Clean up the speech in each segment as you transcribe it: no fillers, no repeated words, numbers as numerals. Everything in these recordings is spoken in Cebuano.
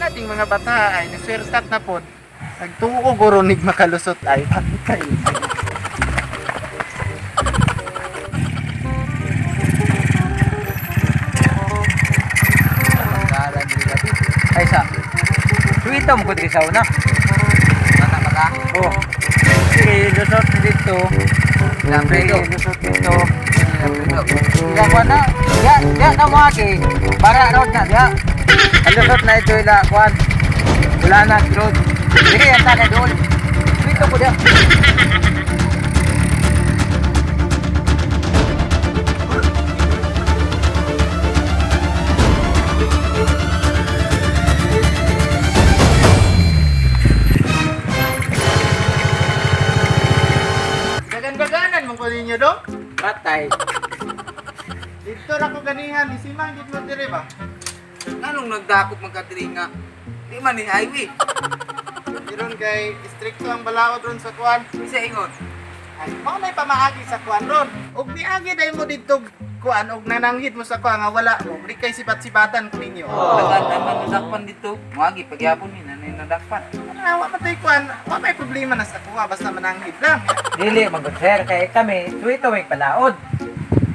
Nating mga bata ay niswertat na pod. Nagtuo guro nig makalusot ay patay. Ay sa. Suwito mo ko diri sa una. Bata pa ka? Oh. Sige, lusot dito. Lambrito. Sige, lusot dito. Lambrito. Ila ko na. Ya, ya na mo agi. Para road na ya. Ang lusot na ito ila kwan. Wala na road. Diri ang tagay doon. Suwito ko diya. Gagan-gaganan mo ko ninyo do. Patay. Dito ra ko ganihan, isimang gid mo diri ba? Anong nagdakop man ka diri nga? Di man ni highway. Diron kay istrikto ang balaod ron sa kuan. Isa ingon. Ay, mao nay pamaagi sa kuan ron. Og niagi dai mo didto kuan og nananghid mo sa kuan nga wala mo, di kay sibat-sibatan ko ninyo. Dagan naman nadakpan dito. Moagi pagyapon ni nanay nadakpan. Ano, wa man tay kuan, wa may problema na sa kuha basta mananghid lang. Dili magod sir kay kami suwito may palaod.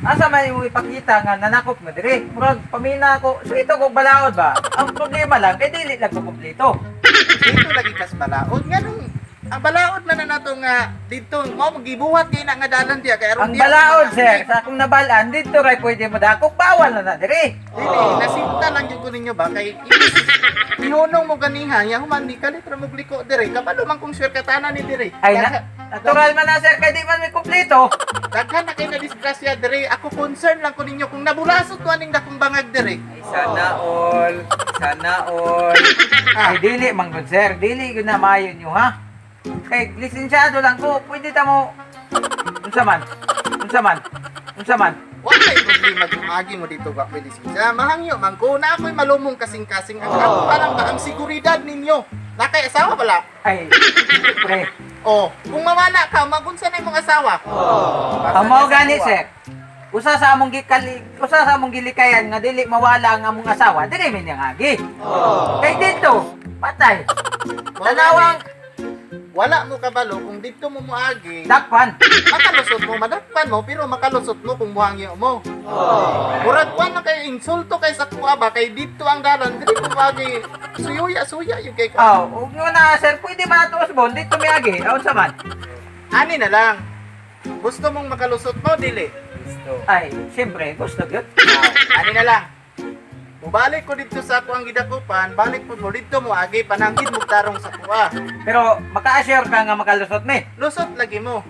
Asa man imo ipakita nga nanakop mo diri? Murag pamina ko, suwito kog balaod ba? Ang problema lang kay dili lang ko kumpleto. Dito lagi kas balaod nganong ang balaod man na nato nga dito mo gibuhat kay na nga dalan diya kay aron Ang diya balaod mananghid. sir, sa akong nabalaan dito ray pwede mo dakop, bawal na na diri. Dili, nasinta lang gyud ko ninyo ba kay imbis ihunong mo ganiha nya human di kalit ra mo gliko dire kabalo man kung sure katana ni dire. Ay na, natural man na sir kay di man may kumpleto. Daghan na kay na disgrasya dire. Ako concern lang ko ninyo kung nabulasot ko aning dakong bangag dire. Ay sana all. Sana all. Ah, Ay dili man gud sir, dili gyud na maayo nyo ha. Kay lisensyado lang ko, pwede ta mo unsa man? Unsa man? Unsa man? wala kay problema kung agi mo dito ba pwede siya. Mahangyo man ko na ako'y malumong kasing-kasing ang ako parang ba ang seguridad ninyo. Nakay asawa bala. Ay, pre. Oh, kung mawala ka, magunsa na imong asawa. Ang mao gani sir. Usa sa among gikali, usa sa among gilikayan nga dili mawala ang among asawa, dili mi niyang agi. Kay dito, patay. Mao Tanawang gani, wala mo kabalo kung dito mo moagi. dakpan. Makalusot mo, madakpan mo, pero makalusot mo kung buhangyo mo. Murag kuan na kay insulto kay sa kuha ba kay dito ang dalan dili mo moagi. Suyuya suya yung kay kuha. Oh, ug na sir, pwede man ato usbon dito mi agi. Aon sa man? Ani na lang. Gusto mong makalusot mo dili. Gusto. Ay, siyempre gusto gyud. Ani na lang. Mubalik ko dito sa ako ang gidakupan, balik po mo dito mo agi pananggid mo tarong sa kuha. Pero maka-assure ka nga makalusot mi. Lusot lagi mo.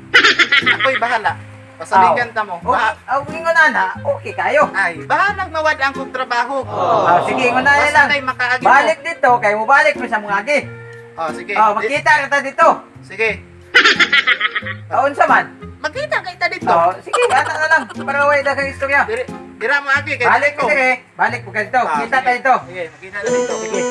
Ako'y bahala. Pasaligan ta mo. O, Ba oh, ingon na, okay kayo. ay, bahalag mawad ang kong trabaho. Oh, sige, ingon na Basta lang. kay makaagi mo. Balik dito kay mo balik mi sa mga agi. Oh, sige. Oh, makita kita dito. Sige. Aon sa man? Magkita kay ta dito. Oh, sige, ana na lang para way daghang istorya. Dire, dira mo agi kay Balik ko. ko dire, balik ko dito. Ah, Kita sige. tayo dito. Sige, makita na dito. Sige.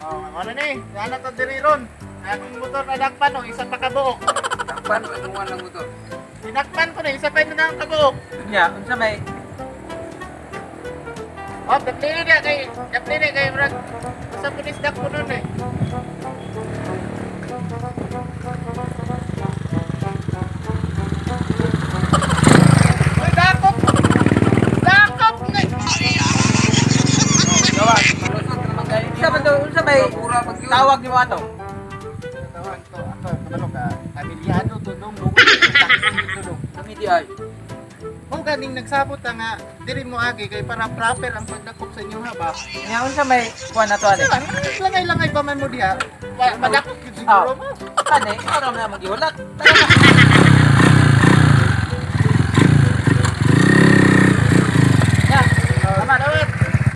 Oh, ano ni? Ana to diri ron. Akong motor na dakpan oh, isa pa ka buok. Dakpan o imuan lang mo to. Dinakpan ko na isa pa na ang kabuok. Nya, unsa may Oh, daplini na kay daplini kay murag sa pulis dakpo nun eh. Uy, dakop! Dakop nga! Gawa, malusot ka naman kayo. unsa man to, unsa may Pura pag yun. tawag nimo ato? Tawag to, ako, kabalo ka. Amilyado to dong, lugod to dong. Kami di ay. Kung ganing nagsabot ta nga, diri mo agi kay para proper ang pagdakop sa inyo ha ba? Nya unsa may kuan na to ani? Diba, langay-langay pa man mo diha. Madakop gyud siguro mo. Kani, ikaw ra man magihulat. Tara na.